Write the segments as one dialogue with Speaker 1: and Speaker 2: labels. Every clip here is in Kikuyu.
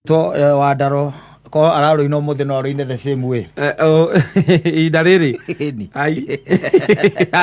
Speaker 1: To Wandaro ko ararũina ũmũthĩ no arũine the same way.
Speaker 2: Oh, ihinda rĩrĩ.
Speaker 1: Ĩni.
Speaker 2: Ai,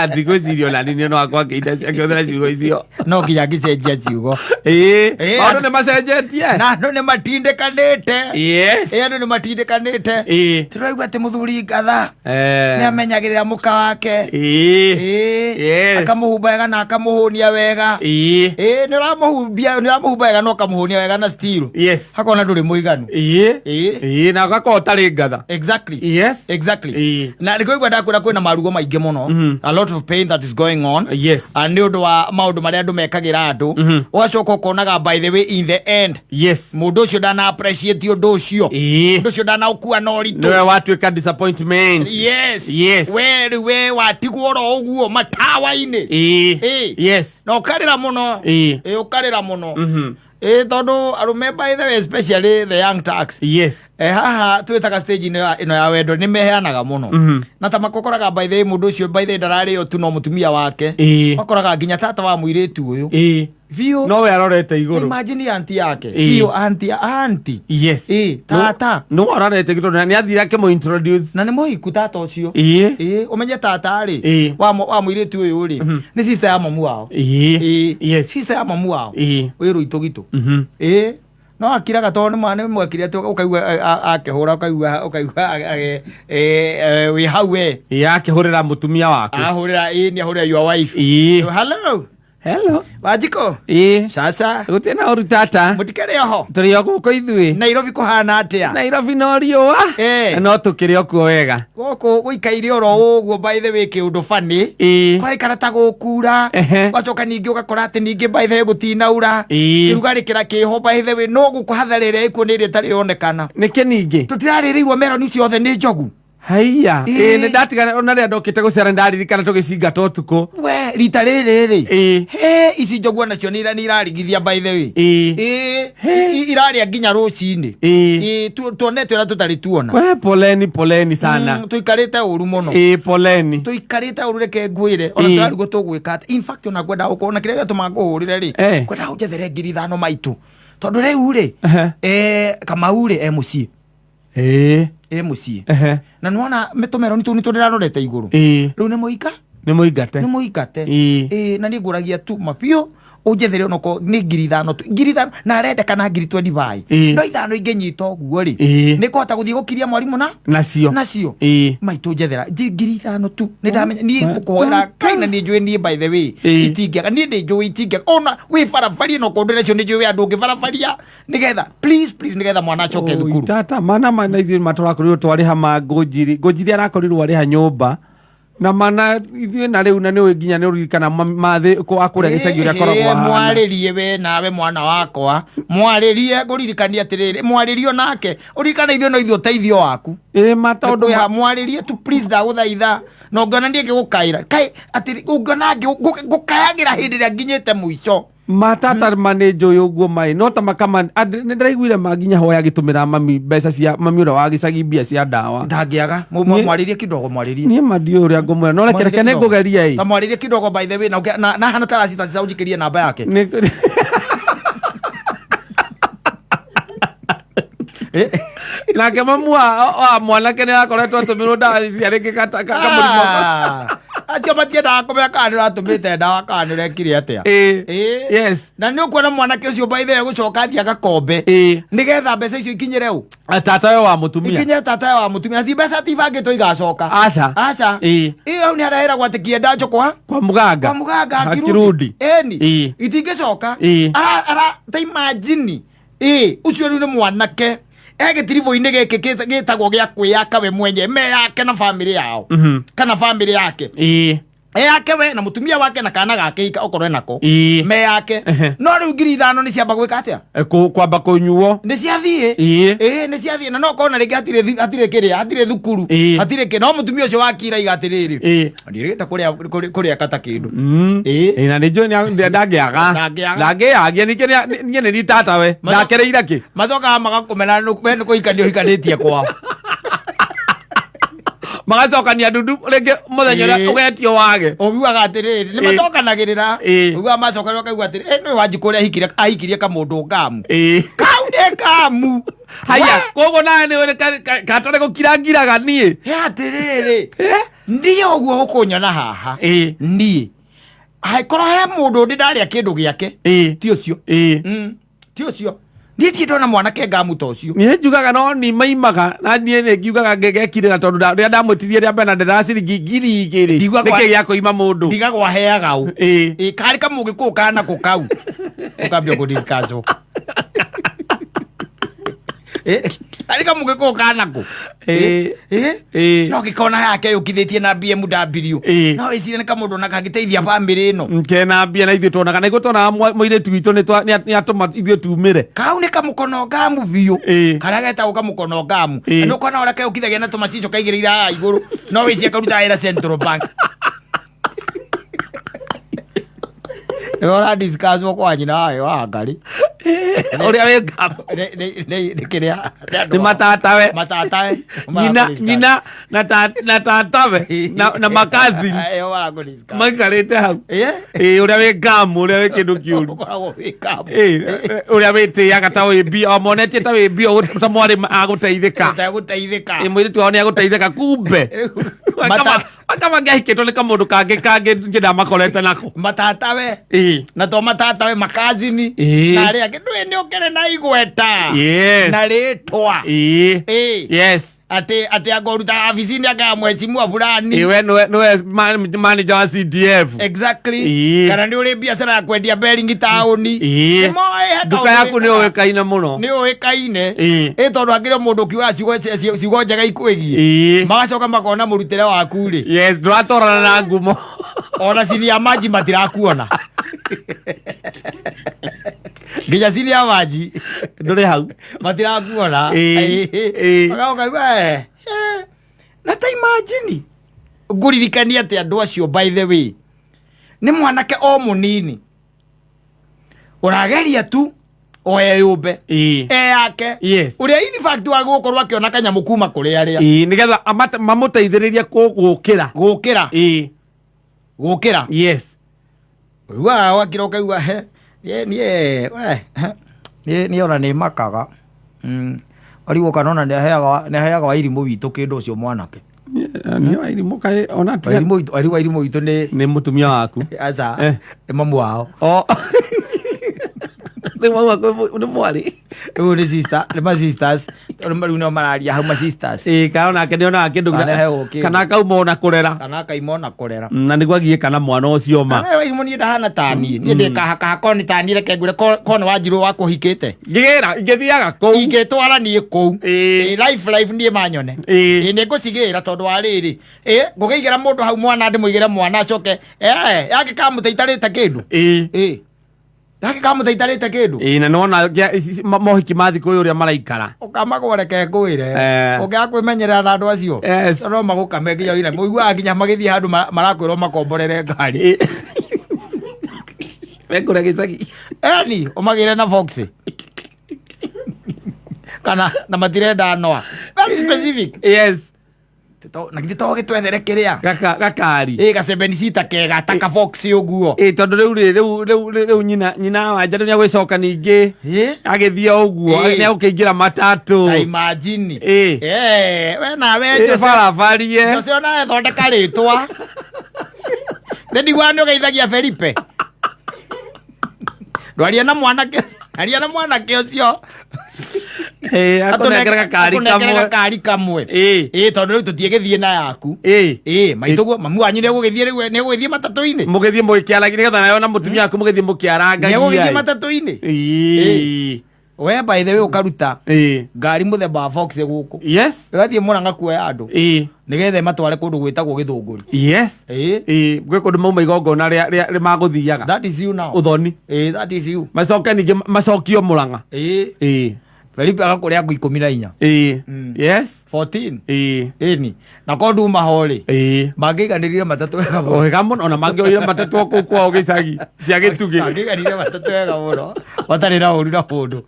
Speaker 2: ndigwĩciria ona nini no akwa akĩinda akĩhũthĩra ciugo icio.
Speaker 1: No nginya ngĩcenjia ciugo.
Speaker 2: Ĩĩ,
Speaker 1: Ĩĩ,
Speaker 2: maũndũ nĩ macenjetie.
Speaker 1: Na andũ nĩ matindĩkanĩte.
Speaker 2: Yes.
Speaker 1: Ĩ, andũ nĩ matindĩkanĩte.
Speaker 2: Ĩĩ.
Speaker 1: Tũraigua atĩ mũthuri ngatha
Speaker 2: Eh.
Speaker 1: nĩ amenyagĩrĩra mũka wake.
Speaker 2: Ĩĩ.
Speaker 1: Ĩĩ.
Speaker 2: Yes.
Speaker 1: Akamũhumba wega na akamũhũnia wega.
Speaker 2: Ĩĩ.
Speaker 1: Ĩĩ, nĩ ũramũhumbia, nĩ ũramũhumba wega na ũkamũhũnia wega na still.
Speaker 2: Yes.
Speaker 1: Hakona ndũrĩ mũiganu.
Speaker 2: Ĩĩ.
Speaker 1: Ĩĩ.
Speaker 2: Ĩĩ, na ũgakorwo ũtarĩ ngatha.
Speaker 1: Exactly.
Speaker 2: Yes.
Speaker 1: Exactly.
Speaker 2: Ĩĩ.
Speaker 1: Na nä kåigua ndakwä kwä na marugo maingä må no. A lot of pain that is going on.
Speaker 2: Yes.
Speaker 1: Ah, nä å ndå wa maå ndå marä a andå mekagä ra andå. Ũgacoka ũkonaga by the way in the end
Speaker 2: Yes.
Speaker 1: mũndũ ũcio ndana appreciate ũndũ ũcio.
Speaker 2: Ĩĩ.
Speaker 1: Ũndũ ũcio ndanaũkua na ũritũ.
Speaker 2: Nĩwe watuĩka disappointment.
Speaker 1: Yes.
Speaker 2: Yes.
Speaker 1: We rĩu we watigwo oro ũguo matawa-inĩ.
Speaker 2: Ĩĩ.
Speaker 1: Ĩĩ.
Speaker 2: Yes.
Speaker 1: Na ũkarĩra mũno.
Speaker 2: Ĩĩ.
Speaker 1: Ĩĩ, ũkarĩra mũno.
Speaker 2: Mhm.
Speaker 1: Ĩĩ, tondũ arũme by the way especially the young Turks.
Speaker 2: Yes.
Speaker 1: Eh, haha twĩtaga stage ĩno ya wendo nĩ meheanaga mũno. Na ta makokoraga by the way mũndũ ũcio by the way ndararĩo tu no mũtumia wake.
Speaker 2: Ĩĩ.
Speaker 1: Makoraga nginya tata wa mũirĩtu ũyũ.
Speaker 2: Ĩĩ.
Speaker 1: Biũ.
Speaker 2: No we arorete igũrũ.
Speaker 1: Imagine auntie yake.
Speaker 2: Ĩĩ.
Speaker 1: Biũ auntie auntie.
Speaker 2: Yes.
Speaker 1: Ĩĩ, tata.
Speaker 2: No arorete igũrũ na nĩ athire akĩmũ introduce.
Speaker 1: Na nĩ mũhiku tata ũcio.
Speaker 2: Ĩĩ.
Speaker 1: Ĩĩ, ũmenye tata rĩ
Speaker 2: Ĩĩ.
Speaker 1: wa mũirĩtu ũyũ rĩ nĩ sister ya mamu wao.
Speaker 2: Ĩĩ.
Speaker 1: Ĩĩ.
Speaker 2: Yes.
Speaker 1: Sister ya mamu wao.
Speaker 2: Ĩĩ.
Speaker 1: Wĩ rũitũ gitũ.
Speaker 2: Mhm.
Speaker 1: Ĩĩ. No akiraga tondũ nĩ mwekire atĩ ũkaigua akĩhũra ũkaigua wĩ hau we.
Speaker 2: Ĩĩ, akĩhũrĩra mũtumia waku.
Speaker 1: Ahũrĩra, ĩĩ, nĩ ahũrĩra your wife.
Speaker 2: Ĩĩ.
Speaker 1: Hello.
Speaker 2: Hello.
Speaker 1: Wanjikũ.
Speaker 2: Ĩĩ.
Speaker 1: Sasa.
Speaker 2: Gũtirĩ na ũru tata.
Speaker 1: Mũtikĩrĩ oho.
Speaker 2: Tũrĩ o gũkũ ithuĩ.
Speaker 1: Nairobi kũhana atĩa?
Speaker 2: Nairobi no riũa.
Speaker 1: Eh.
Speaker 2: No tũkĩrĩ o kuo wega.
Speaker 1: Gũkũ gũikaire oro ũguo by the way kĩũndũ funny.
Speaker 2: Ĩĩ.
Speaker 1: Kũraikara ta gũkura.
Speaker 2: Ehe.
Speaker 1: Ũgacoka ningĩ ũgakora atĩ ningĩ by the way gũtinaura.
Speaker 2: Ĩĩ.
Speaker 1: Kĩrugarĩ kĩra kĩho by the way no gũkũ hathara ĩrĩa ĩkuo nĩ ĩrĩa ĩtarĩ yonekana.
Speaker 2: Nĩkĩ ningĩ?
Speaker 1: Tũtirarĩrĩirwo meroni ciothe nĩ njogu.
Speaker 2: Haiya.
Speaker 1: Ĩĩ.
Speaker 2: Ĩĩ, nĩ ndatigana ona rĩrĩa ndokĩte gũcera nĩ ndaririkana tũgĩcingata ũtukũ.
Speaker 1: We rita rĩrĩ rĩ.
Speaker 2: Ĩĩ.
Speaker 1: He ici njogu onacio nĩ irarigithia by the way.
Speaker 2: Ĩĩ.
Speaker 1: Ĩĩ.
Speaker 2: He.
Speaker 1: Irarĩa nginya rũcinĩ.
Speaker 2: Ĩĩ.
Speaker 1: Ĩĩ, tuonete ũrĩa tũtarĩ tuona.
Speaker 2: We poleni poleni sana.
Speaker 1: Tũikarĩte ũru mũno.
Speaker 2: Ĩĩ, poleni.
Speaker 1: Tũikarĩte ũru reke ngwĩre ona
Speaker 2: Ĩĩ.
Speaker 1: tũrarigwo tũgwĩka atĩa. In fact ona ngwenda gũkorwo na kĩrĩa gĩatũma ngũhũrĩre rĩ.
Speaker 2: Eh.
Speaker 1: Ngwenda ũnjethere 5,000 maitũ. Tondũ rĩu rĩ,
Speaker 2: Ehe.
Speaker 1: Kamau rĩ e mũciĩ.
Speaker 2: Ĩĩ.
Speaker 1: E mũciĩ.
Speaker 2: Ehe.
Speaker 1: Na nĩwona mĩtũmero nĩ tũndĩrarorete igũrũ.
Speaker 2: Ĩĩ.
Speaker 1: Rĩu nĩ mũika?
Speaker 2: Nĩ mũingate.
Speaker 1: Nĩ mũingate.
Speaker 2: Ĩĩ.
Speaker 1: Ĩĩ, na niĩ ngũragia tu mabiũ ũnjethere onokorwo nĩ 5,000 tu, 5,000 na arendekana ngiri 25.
Speaker 2: Ĩĩ.
Speaker 1: No 5 ingĩnyita ũguo rĩ,
Speaker 2: Ĩĩ.
Speaker 1: nĩ ngũhota gũthiĩ gũkiria mwarimũ na
Speaker 2: Nacio.
Speaker 1: nacio.
Speaker 2: Ĩĩ.
Speaker 1: Maitũ njethera 5,000 tu. Nĩ ndamenya niĩ ngũkũhoera Ngai na nĩ njũĩ niĩ by the way
Speaker 2: Ĩĩ.
Speaker 1: itingĩaga, niĩ nĩ njũĩ itingĩaga. Ona wĩ barabaria no kũndũ nacio nĩ njũĩ wĩ andũ ũngĩbarabaria nĩgetha please please nĩgetha mwana acoke
Speaker 2: Oi,
Speaker 1: thukuru.
Speaker 2: Tata mana mana ithuĩ matũrakorirwo twarĩha ma ngũnjiri. Ngũnjiri arakorirwo arĩha nyũmba. Na mana ithuĩ na rĩu na nĩũĩ nginya nĩ ũririkana mathĩ wa kũrĩa gĩcagi ũrĩa akoragwo
Speaker 1: Ĩĩ,
Speaker 2: ahana.
Speaker 1: mwarĩrie we nawe mwana wakwa. Mwarĩrie ngũririkania atĩrĩrĩ, mwarĩrie onake. Ũririkane ithuĩ no ithuĩ ũteithio waku.
Speaker 2: Ĩĩ, ma tondũ
Speaker 1: Nĩkwĩha, mwarĩrie tu please ndagũthaitha. Na ũngĩona niĩ ngĩgũkaĩra. Kaĩ atĩrĩ ũngĩona ngũkayagĩra hĩndĩ ĩrĩa nginyĩte mũico.
Speaker 2: Matata ma nĩ njũĩ ũguo maĩ no ta makama nĩ ndĩraiguire ma nginya hoya agĩtũmĩra mami mbeca cia mami ũrĩa wa gĩcagi mbia cia ndawa.
Speaker 1: Ndangĩaga.
Speaker 2: Niĩ-
Speaker 1: Mwarĩrie kidogo, mwarĩrie.
Speaker 2: Niĩ ma ndiũĩ ũrĩa ngũmwĩra no reke reke nĩ ngũgeria ĩ.
Speaker 1: Ta mwarĩrie kidogo by the way na na hana taracita cica ũnjikĩrie namba yake.
Speaker 2: Nĩ- Nake mamu wa mwanake nĩ akoretwo atũmĩrwo ndawa cia rĩngĩ kamũrimũ.
Speaker 1: Acio matiendaga kũmenya kana nĩ ũratũmĩte ndawa kana nĩ ũrekire atĩa.
Speaker 2: Ĩĩ.
Speaker 1: Ĩĩ.
Speaker 2: Yes.
Speaker 1: Na nĩ ũkuona mwanake ũcio by the way gũcoka athiĩ agakombe.
Speaker 2: Ĩĩ.
Speaker 1: Nĩgetha mbeca icio ikinyĩre ũ?
Speaker 2: Tata we wa mũtumia.
Speaker 1: Ikinyĩre tata wa mũtumia. Ti mbeca tibangĩtwo igacoka.
Speaker 2: Aca.
Speaker 1: Aca.
Speaker 2: Ĩĩ.
Speaker 1: Ĩĩ, hau nĩ harĩa heragwo atĩ kĩenda njũkwa.
Speaker 2: Kwa mũganga.
Speaker 1: Kwa mũganga
Speaker 2: Hakirundi.
Speaker 1: Ĩni.
Speaker 2: Ĩĩ.
Speaker 1: Itingĩcoka.
Speaker 2: Ĩĩ.
Speaker 1: Ara ta imagine. Ĩĩ, ũcio rĩu nĩ mwanake. Gĩtiribũ-inĩ gĩkĩ gĩtagwo gĩa kwĩyaka we mwenye, meyake na bamĩrĩ yao. Kana bamĩrĩ yake.
Speaker 2: Ĩĩ.
Speaker 1: Eyake we na mũtumia wake na kana gake ika okorwo enako.
Speaker 2: Ĩĩ.
Speaker 1: Meyake.
Speaker 2: Ehe.
Speaker 1: No rĩu 5,000 nĩ ciamba gwĩka atĩa?
Speaker 2: Kwamba kũnyuo.
Speaker 1: Nĩ ciathiĩ.
Speaker 2: Ĩĩ.
Speaker 1: Ĩĩ, nĩ ciathiĩ. Na no korwo na rĩngĩ hatirĩ kĩrĩa, hatirĩ thukuru.
Speaker 2: Ĩĩ.
Speaker 1: Hatirĩ kĩ. No mũtumia ũcio wakira iga atĩrĩrĩ.
Speaker 2: Ĩĩ.
Speaker 1: Ndirĩgĩte kũrĩa kata kĩndũ. Ĩĩ.
Speaker 2: Ĩĩ, na nĩ njũĩ ndangĩaga.
Speaker 1: Ndangĩaga.
Speaker 2: Ndangĩagia, ningĩ niĩ nĩ niĩ tata we. Ndakereire kĩ?
Speaker 1: Macokaga magakũmena we nĩ kũhikania ũhikanĩtie kwao.
Speaker 2: Magacokania ndundu rĩngĩ mũthenya ũrĩa ũgetio wage.
Speaker 1: Ũguaga atĩrĩrĩ, nĩ macokanagĩrĩra. Ũguaga macokanĩrĩra, ũkaigua atĩrĩ, nĩwe Wanjikũ ũrĩa ahikirie kamũndũ ngamu. Kau nĩ ngamu.
Speaker 2: Haya, koguo nawe nĩ katarĩ gũkira ngiraga niĩ.
Speaker 1: He atĩrĩrĩ, niĩ ũguo ũkũnyona haha, niĩ angĩkorwo he mũndũ ndĩ ndarĩa kĩndũ gĩake, ti ũcio. Ti ũcio. Niĩ ndirĩ ndona mwanake ngamu ta ũcio.
Speaker 2: Niĩ njugaga no ni maimaga na niĩ nĩ ngiugaga ngekirĩra tondũ rĩrĩa ndamwĩtirie rĩa mbere na ndĩra ciringi 2000.
Speaker 1: Ndigua.
Speaker 2: Nĩkĩ gĩa kũima mũndũ?
Speaker 1: Ndigagwo aheaga ũ. Ĩ, karĩ kamũgĩkũyũ kana kũ kau ũkambia kũdiscuss. Karĩ kamũgĩkũyũ kana kũ. No gĩkona yake yũkithĩtie na BMW. No wĩcirie nĩ kamũndũ na kangĩteithia bamĩrĩ ĩno.
Speaker 2: Kena mbia na ithuĩ tuonaga na ithuĩ tuonaga mũirĩtu witũ nĩ atũma ithuĩ tumĩre.
Speaker 1: Kau nĩ kamũkono ngamu biũ. Karĩa getagwo kamũkono ngamu. Na nĩ ũkona ũrĩa keyũkithagia na tũmacicio kaigĩrĩire haha igũrũ, no wĩcirie karuta wĩra Central Bank. Nĩwe ũradiscusswo kwa nyina wayo wa Ngarĩ.
Speaker 2: Ũrĩa wĩ ngamu.
Speaker 1: Nĩ kĩrĩa nĩ andũ
Speaker 2: nĩ matatawe.
Speaker 1: Matatawe.
Speaker 2: Nyina, nyina na tatawe na makazin maikarĩte hau. Ũrĩa wĩ ngamu, ũrĩa wĩ kĩndũ kĩũru.
Speaker 1: Ũkoragwo wĩ ngamu.
Speaker 2: Ũrĩa wĩtĩaga ta wĩ mbia, omonetie ta wĩ mbia, ta mwarĩ agũteithĩka.
Speaker 1: Ũtegũteithĩka.
Speaker 2: Mũirĩtu wao nĩ agũteithĩka, kumbe Akama ngĩahikĩtwo nĩ kamũndũ kangĩ kangĩ ngĩ ndamakorete nako.
Speaker 1: Matatawe. Na to matatawe, makazini na arĩa angĩ ndũĩ nĩ ũkĩrĩ na igweta na rĩtwa. Atĩ angũruta abici-inĩ anga mheshimiwa fulani.
Speaker 2: We nĩwe manager wa CDF.
Speaker 1: Exactly. Kana nĩ ũrĩ biacara ya kwendia bearing taũni. Nĩmoĩ he
Speaker 2: nduka
Speaker 1: kaũndũ
Speaker 2: yaku nĩ
Speaker 1: wĩkaga.
Speaker 2: ũĩkaine mũno.
Speaker 1: Nĩ ũĩkaine. Ĩ, tondũ hakĩrĩ o mũndũ ũkiugaga ciugo njega ikwĩgiĩ, magacoka makona mũrutĩre waku rĩ.
Speaker 2: Yes, ndũratwarana na ngumo.
Speaker 1: Ona cini ya maji matirakuona, nginya cini ya maji
Speaker 2: ndũrĩ hau.
Speaker 1: Matirakuona. Ũkaigua, na ta imagine ngũririkania atĩ andũ acio, by the way, nĩ mwanake o mũnini ũrageria tu o eyũmbe e yake, ũrĩa in fact wa gũkorwo akĩona kanyamũ kuma kũrĩ arĩa
Speaker 2: Nĩgetha mamũteithĩrĩrie gũkĩra.
Speaker 1: Gũkĩra. Gũkĩra. Ũiguaga wakĩra ũkaigua he niĩ niĩ we he, niĩ niĩ ona nĩ makaga. Ũrigwo kana ona nĩ aheaga wairimũ witũ kĩndũ ũcio mwanake.
Speaker 2: Nĩ wairimũ kaĩ ona tiga.
Speaker 1: Wairimũ witũ, wairimũ witũ nĩ
Speaker 2: nĩ mũtumia waku.
Speaker 1: Aca. Nĩ mamu wao.
Speaker 2: O nĩ mamu waku, nĩ mwarĩ.
Speaker 1: Rĩu nĩ sister, nĩ ma sisters, tondũ rĩu nĩo mararia hau, ma sisters.
Speaker 2: Kana onake nĩ onaga kĩndũ.
Speaker 1: Kana aheagwo kĩndũ.
Speaker 2: Kana akauma ona kũrera.
Speaker 1: Kana akaima ona kũrera.
Speaker 2: Na nĩguo agiĩ kana mwana ũcio ma.
Speaker 1: Kana wairimũ niĩ ndahana taniĩ, niĩ ndĩ kahakaha ko nĩ taniĩ, reke ngwĩre ko nĩ Wanjirũ wakũhikĩte.
Speaker 2: Ngĩgĩra ingĩthiaga kũu.
Speaker 1: Ingĩtwara niĩ kũu. Ĩ, life life niĩ manyone. Ĩ, nĩ ngũcigĩra tondũ wa rĩrĩ, ĩ ngũkĩigĩra mũndũ hau mwana, ndĩmũigĩre mwana acoke yake kamũte itarĩte kĩndũ. Ĩ, yake kamũte itarĩte kĩndũ.
Speaker 2: Na nĩwona mohiki ma thikũ ũyũ ũrĩa maraikara.
Speaker 1: Ũkamagwo, reke ngwĩre, ũngĩaga kwĩmenyerera na andũ acio, no magũkame nginya wĩra mũiguaga nginya magĩthiĩ handũ marakwĩrwo makomborere ngari.
Speaker 2: Mekũrĩa gĩcagi.
Speaker 1: Eni ũmagĩre na Fox kana na matirenda noa, very specific. Na githĩ to gĩtwethere kĩrĩa
Speaker 2: Gakari.
Speaker 1: Ĩ, gacebeni cita kega ta ka Fox ũguo.
Speaker 2: Tondũ rĩu rĩ rĩu rĩu rĩu nyina wanja rĩu nĩagwĩcoka ningĩ agĩthiĩ o ũguo, nĩagũkĩingĩra matatũ.
Speaker 1: Ta imagine. We nawe Jose.
Speaker 2: Barabarie.
Speaker 1: Jose onawe thondeka rĩtwa, nĩ ndiguaga nĩ ũgeithagia Felipe. Ndwaria na mwanake, aria na mwanake ũcio.
Speaker 2: Akũnengere gakari
Speaker 1: Akũnengere
Speaker 2: kamwe.
Speaker 1: Gakari kamwe. Ĩ, tondũ rĩu tũtiĩgĩthiĩ na yaku. Ĩ, maitũguo mamu wanyu nĩegũgĩthiĩ, rĩu nĩegũgĩthiĩ matatũ-inĩ.
Speaker 2: Mũgĩthiĩ mũgĩkĩaragia nĩgetha nayo na mũtumia waku mũgĩthiĩ mũkĩarangagia.
Speaker 1: Nĩegũgĩthiĩ matatũ-inĩ. We by the way ũkaruta ngari mũthemba wa Fox gũkũ, ĩgathiĩ Mũrang'a kuoya andũ nĩgetha ĩmatware kũndũ gwĩtagwo Gĩthũngũri.
Speaker 2: Gwĩ kũndũ mauma igongona rĩa magũthiaga.
Speaker 1: That is you now.
Speaker 2: Ũthoni.
Speaker 1: That is you.
Speaker 2: Macoke ningĩ macokio Mũrang'a.
Speaker 1: Felipe agakũrĩa ngũ 14. 14. Ĩni na ko nduma ho rĩ, mangĩiganĩrire matatũ wega mũno.
Speaker 2: Wega mũno, ona mangĩoire matatũ o kũu kwao gĩcagi cia gĩtugĩ.
Speaker 1: Mangĩiganĩrire matatũ wega mũno matarĩ na ũru na mũndũ.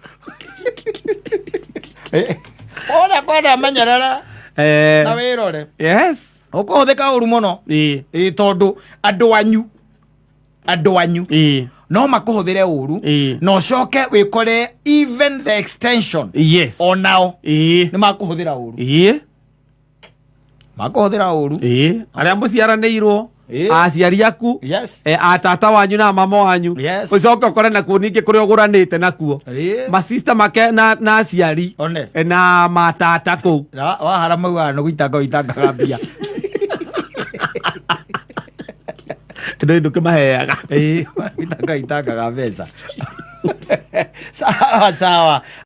Speaker 1: Ona kwenda menyerere na wĩrore. Ũkũhũthĩka ũru mũno.
Speaker 2: Ĩĩ.
Speaker 1: Ĩĩ, tondũ andũ anyu no makũhũthĩre ũru na ũcoke wĩkore even the extension onao nĩ makũhũthĩra ũru. Makũhũthĩra ũru.
Speaker 2: Ĩĩ, arĩa mũciaranĩirwo, aciari aku, atata wanyu na mama wanyu. Ũcoke ũkore nakuo ningĩ kũrĩa ũgũranĩte nakuo, masista make na aciari,
Speaker 1: One.
Speaker 2: Na matata kũu.
Speaker 1: Na wahara maugaga nĩ gũitanga ũitangaga mbia.
Speaker 2: Ndũ ndũkĩmaheaga.
Speaker 1: Ĩĩ, gũitanga ũitangaga mbeca. Sawa sawa.